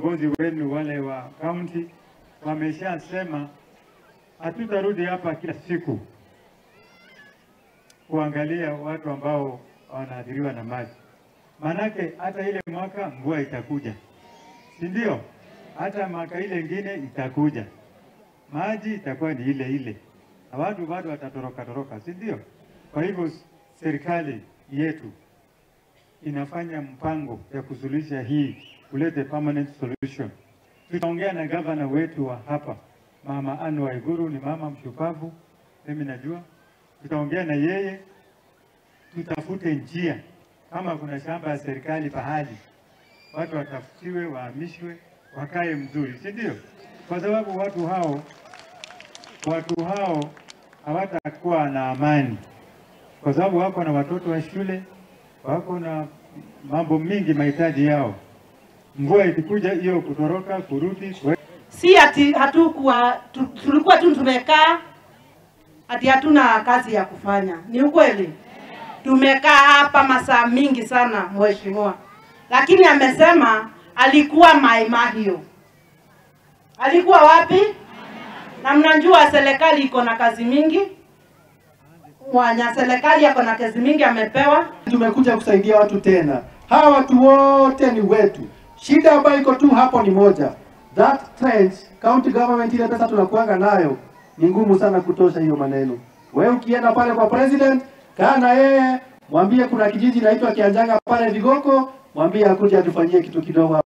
Viongozi wenu wale wa county wameshasema hatutarudi hapa kila siku kuangalia watu ambao wanaathiriwa na maji. Manake hata ile mwaka mvua itakuja, si ndio? Hata mwaka ile ingine itakuja, maji itakuwa ni ile ile, na watu bado watatoroka toroka, si ndio? Kwa hivyo serikali yetu inafanya mpango ya kusuluhisha hii, kulete permanent solution. Tutaongea na gavana wetu wa hapa, Mama Anne Waiguru, ni mama mshupavu, mimi najua. Tutaongea na yeye, tutafute njia, kama kuna shamba ya serikali pahali watu watafutiwe, wahamishwe, wakae mzuri, si ndio? Kwa sababu watu hao hawatakuwa na amani, kwa sababu wako na watoto wa shule, wako na mambo mingi, mahitaji yao. Mvua ikikuja hiyo kutoroka, kurudi. Si ati hatukuwa, tulikuwa tu tumekaa ati hatuna kazi ya kufanya. Ni ukweli. Tumekaa hapa masaa mingi sana mheshimiwa. Lakini amesema alikuwa Mai Mahiu. Alikuwa wapi? Na mnajua serikali iko na kazi mingi. Mwana serikali ako na kazi mingi amepewa. Tumekuja kusaidia watu tena. Hawa watu wote ni wetu. Shida ambayo iko tu hapo ni moja. That trench, county government ile pesa tunakuanga nayo ni ngumu sana kutosha hiyo maneno. Wewe ukienda pale kwa president, kaa na yeye, mwambie kuna kijiji inaitwa Kianjanga pale Vigoko, mwambie akuje atufanyie kitu kidogo.